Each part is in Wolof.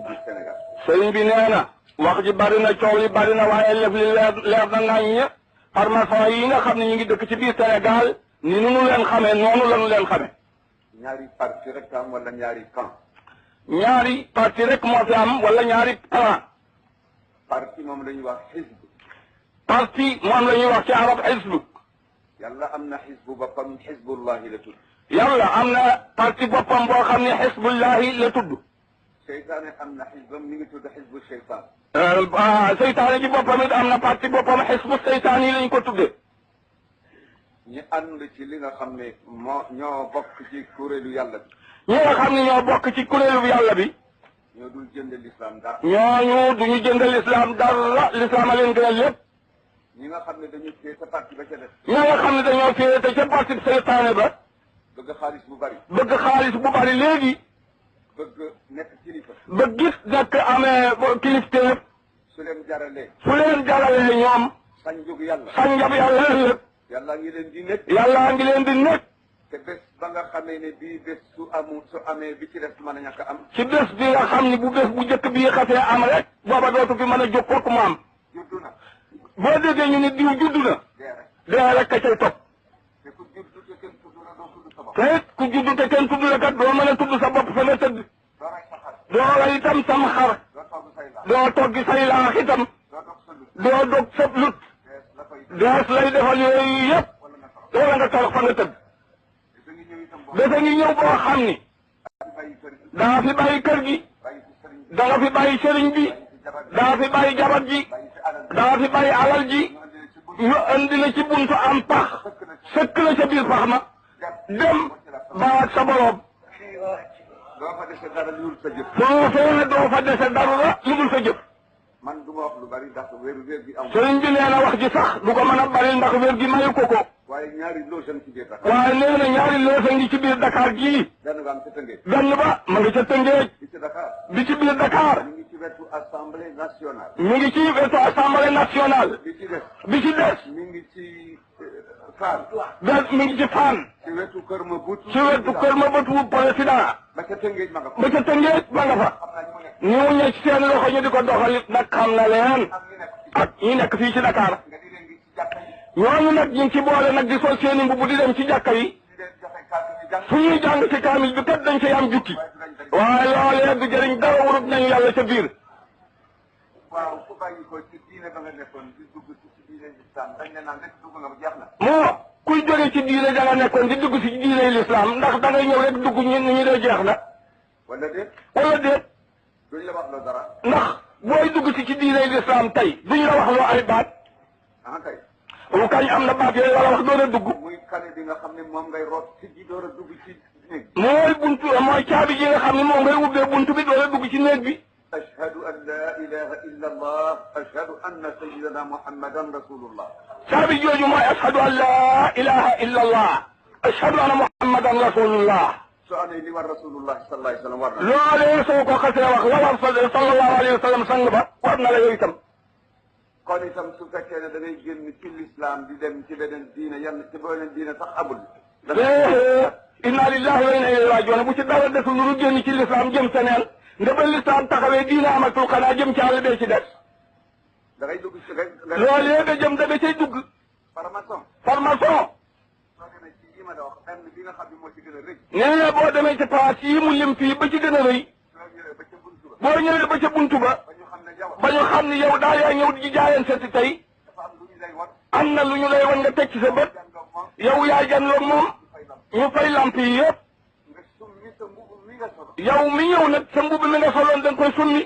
biir Sénégal. sëriñ bi nee na wax ji bari na coow li bari na waaye lëf li leer na naññ formation yi nga xam ne ñu ngi dëkk ci biir Sénégal ni nu leen xamee noonu la nu leen xamee. ñaari parti rek am wala ñaari camp. ñaari parti rek moo fi am wala ñaari plan. parti moom la ñuy wax xisb. parti moom la ñuy wax ci arab xisb. yàlla am na xisbu boppam xisbullahi la tudd. yàlla am na parti boppam boo xam ne xisbullahi la tudd. seytaane am na xisbam mi ngi tudd xisbu seytaan. seytaane ci boppam it am na parti boppam xisbu seytaan yi lañ ko tuddee. ñi ànd ci li nga xam ne ñoo bokk ci kuréelu yàlla bi. ñi nga xam ne ñoo bokk ci kuréelu yàlla bi. ñoo dul jënd l'islam dara. ñooñu duñu jënd l'islam dara l'islam a leen gënal lépp. ñi nga xam ne dañu téye sa parti ba ca def. ñi nga xam ne dañoo féete ca parti seytaane ba. bëgg xaalis bu bari. bëgg xaalis bu bari léegi. bëgg nekk kilifa. ba gis nekk amee kilifteef. su leen jaralee. su leen jaralee ñoom. sañ jóg yàlla. sañ njab yàlla ëllëg. yàlla ngi leen di nekk. yàlla ngi leen di nekk. te bés ba nga xamee ne bii bés su amee bi ci des mën a ñàkk am. ci bés bi nga xam ni bu bés bu njëkk bii xasee am rek. booba dootu fi mën a jóg kooku mu am. juddu na. boo déggee ñu ni diw juddu na. dee rek ka cay topp. te ku juddu te kenn tudd la doo tudd sa bopp. te ku juddu te kenn tudd la kat doo mën a tudd sa bopp fa nga tëdd. doo rey sa xar. doo rey itam sam xar. doo togg say laax. doo toggi say laax itam. doo dog sa lut. doo dog sa lut. dees la fay. dees lay defal yooyu yëpp. wala nga torox. wala nga torox fa nga tëdd. te ngi ñëw itam boo. dafa ngi ñëw boo xam ni. bàyyi kër gi. daa fi bàyyi kër gi. bàyyi fi sëriñ bi. danga fi bàyyi sëriñ bi. daa fi bàyyi jabar ji. bàyyi fi alal. daa fi bàyyi alal ji. ñu andi la ci bunt. ñu andi la ci buntu am pax. sëkk la ca biir pax ma. dem baat sa borom. doo fa dese dara lu dul sa jëf. foofee doo fa dese dara lu dul sa jëf. man du ma wax lu bari ndax wér gi am. sëriñ bi nee na wax ji sax du ko mën a bari ndax wér gi mayu ko ko. waaye ñaari loosam ci biir Dakar. waaye nee na ñaari loosa ngi ci biir Dakar gii. benn ba am ca Tëngéej. benn ba ma ngi ca Tëngéej. bi ci Dakar. bi ci biir Dakar. mi ngi ci wetu assemblée nationale. mi ngi ci wetu assemblée nationale. bi ci des. bi ci des. mi ngi ci Fann. mi ngi ci Fann. ci wetu kër ma butu. ci wetu kër ma bëtu président. ba ca Tëngéej ma nga fa. ba ca Tëngéej ma nga fa. xam naa ñu mu nekk. ñu ñëw ci seen loxo ñu di ko doxalit nag xam na leen. ak ñu nekk ci. ak ñi nekk fii ci Dakar. nga di leen di ci jàkka yi. ñooñu nag ñu ngi ci boole nag di sol seeni mbubb di dem ci jàkka yi. di leen joxe kàddu ñu jàng. fu ñuy jàng ci kaamil bi kat dañ cay am jukki. waaye loolee du jëriñ dara wurut nañu yàlla ca biir. waaw ku bàyyi ko ci diine ba nga nekkoon di dugg ci diine islam dañ ne naan rek dugg nga jeex na. moo kuy jóge ci diine da nga nekkoon di dugg ci diine l'islam ndax da ngay ñëw rek dugg ñu dee jeex na. wala déet. wala déet. duñ la wax loo dara. ndax booy dugg ci diine l'islam tey duñ la wax loo ay baat. ah kay. lu kañ am na baat yooyu wala wax door a dugg. muy kale bi nga xam ne moom ngay root ci ji door a dugg ci néeg. mooy buntu mooy caabi ji nga xam ne moom ngay ubbee buntu bi door a dugg ci néeg bi. ashhadu an la ilaha illa allah ashhadu anna sayyidana muhammadan rasulullah. caabi jooju mooy ashhadu an la ilaha illa allah ashhadu anna muhammadan rasulullah. soo amee li war rasulullah sallallahu alayhi wa sallam war na. loolee soo ko xasee wax la war sallallahu alayhi wa sallam sang ba war na la yow itam. kon itam su fekkee ne da ngay génn ci l'islam di dem ci beneen diine yan ci beneen diine sax amul. inna lillahi wa inna ilayhi rajiun bu ci dara desul lu génn ci l'islam jëm seneen nga ba l'islam taxawee diine amatul xanaa jëm ci àll bee ci des. da ngay dugg ci rek. loolee nga jëm da nga cay dugg. formation. formation. soo demee ci yi ma la wax benn bi nga xam ne moo ci gën a rëy. nee na boo demee ci place yi mu lim fii ba ci gën a rëy. soo ñëwee ba ca buntu ba. boo ñëwee ba ca buntu ba. ba ñu xam ne yow. ba ñu xam ni yow daal yaa ñëw di jaayeen seeti tey. dafa am lu ñu lay wan. am na lu ñu lay wan nga teg ci sa bët. jàndoog moom. yow yaa janloog moom. ñu fay lamp yi yëpp. nga summi sa mbubb mi nga solo. yow mi ñëw nag sa mbubb mi nga soloon da nga koy summi.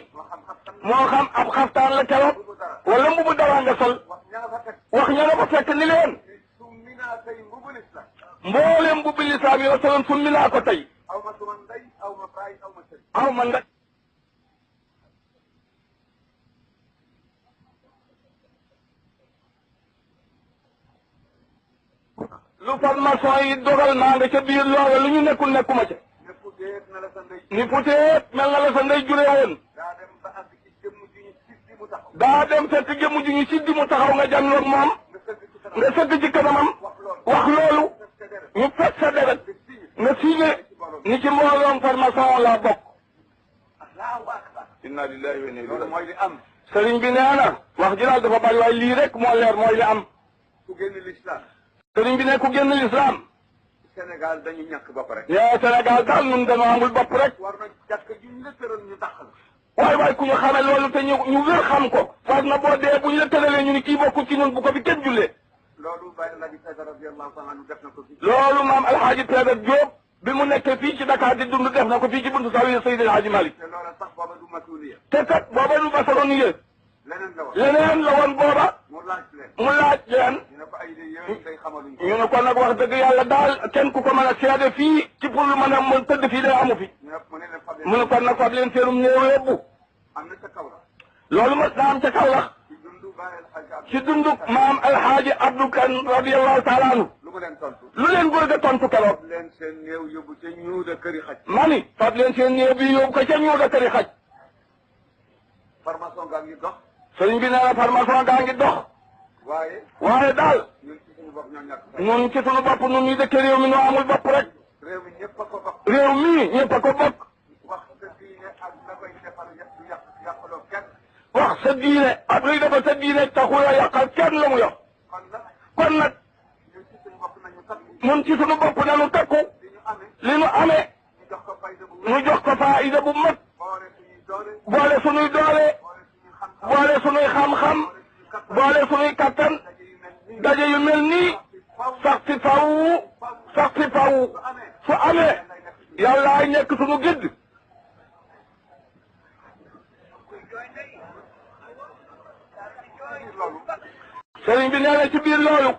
moo xam ab xaftaan la keroog. wala mbubu dara nga sol. wax ña nga fa teg. wax ña nga fa fekk ni leen. summi naa tey mbubu lislam. mboolem mbubbi lislaam yoo soloon summi naa ko tey. aw ma suma ndey aw ma baay aw ma sëriñ. aw ma nga. lu formation yi dogal maa nga ca biir loola lu ñu nekkul nekkuma ca. ne puteet na la sa ndey. ni puteet mel na la sa ndey juree woon. daa dem ba àgg ci jëmm ju ñu siddi mu taxaw. daa dem fekk jëmm ju ñu siddi mu taxaw nga jànloog moom. nga sëgg ci kanamam. wax loolu. ñu fekk sa deret. nga signé ni ci mbooloom formation la bokk. Allahu akbar. inna lillahi wa inna ilayhi loolu mooy li am. sëriñ bi nee na wax ji daal dafa bari waaye lii rek moo leer mooy li am. ku génn l'islam. sëriñ bi ne ku génn l'islam. Sénégal dañu ñàkk bopp rek. nee Sénégal daal ñun dañoo amul bopp rek. war na jàkk ji ñu la tëral ñu dàq la. waay waay ku ñu xamee loolu te ñu wér xam ko. war na boo dee bu ñu la tëralee ñu ni kii bokkul ci ñun bu ko fi kenn jullee. loolu Baye El Hadj Penda radiyallahu ta'ala anhu def na ko fi. loolu maam Alhaji Penda Diop bi mu nekk fii ci Dakar di dund def na ko fii ci buntu Zawiya Seydi El Hadji Malick. te loola sax booba du masuuliya. te kat booba du masaloniye. leneen la woon leneen la woon booba. mu laaj leen. mu laaj leen. ñu ne ko ay de yéen day xamaluñ ko. ñu ne ko nag wax dëgg yàlla daal kenn ku ko mën a seede fii ci pour lu mën a mën tëdd fii day amu fi. mu ne kon nag fab leen seenum néew yóbbu. am na ca kaw la. loolu mos naa am ca kaw la. ci dundu maam Alhaji Abdou Kane radiyallahu taala anhu. lu ko leen tontu. lu leen góor ga tontu keroog. fab leen seen néew yóbbu ca ñuuda këri xaj. mani fab leen seen néew bi yóbbu ko ca ñuuda këri xaj. formation gaa ngi dox. sëriñ bi nee na formation gaa ngi dox. waaye daal. ñun ci suñu bopp ñoo ñàkk. ñun ci suñu bopp ñun ñu dëkk réew mi ñoo amul bopp rek. réew mi ñëpp a ko bokk. réew mi ñëpp a ko bokk. wax sa diine ak na koy defar yàqaloo kenn. wax sa diine ak luy defar sa diine taxul a yàqal kenn la mu yor. kon nag. ñun ci suñu bopp nañu takku. ñun ci suñu bopp nañu takku. li ñu amee. ñu jox ko faayida bu mat. boole suñuy doole. boole suñuy xam-xam. boole suñuy kattan. daje yu mel nii. sax ci faw. su amee. yàllaay nekk suñu gidd. sëriñ bi nee na ci biir loolu.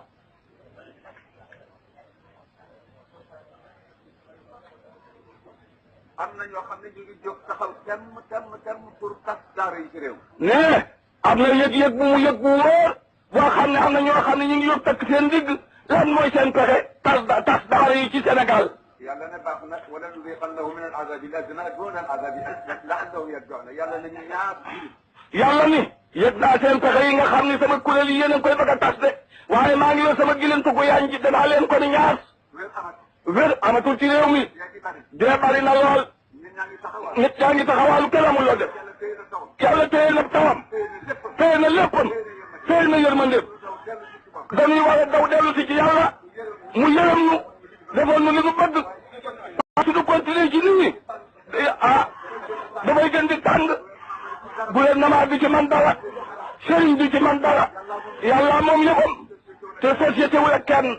am na ñoo xam ne ñu ngi jóg taxaw temm pour tas daara yi ci réew. nee am na yëg-yëg bu mu yëg bu wóor boo xam ne am na ñoo xam ne ñu ngi yóbbu takk seen digg lan mooy seen pexe tas daara yi ci Sénégal. yàlla ne baax na wala nudiqannahum min al-azabi al-adna duna al-azabi al-akbar la'allahum yarji'un yàlla nañu ñaar. yàlla ni yëg naa seen pexe yi nga xam ni sama kuréel yi yéen a ngi koy bëgg a tas de waaye maa ngi yor sama gilintu gu yaañ ji danaa leen ko ni ñaar. wér amatul ci réew mi. dee bari na lool. nit ñaa ngi taxawaalu kenn amul loo def. yàlla téye na tawam. téye na léppam. téye na yërmandeem. dañuy war a daw dellu si ci yàlla. mu yërëm ñu. defoon nu li nu bëgg. su ñu continuer ci nit ñi. damay gën di tàng. gouvernement bi ci man dara. sëriñ bi ci man dara. yàlla moom yëppam. te société wu la kenn.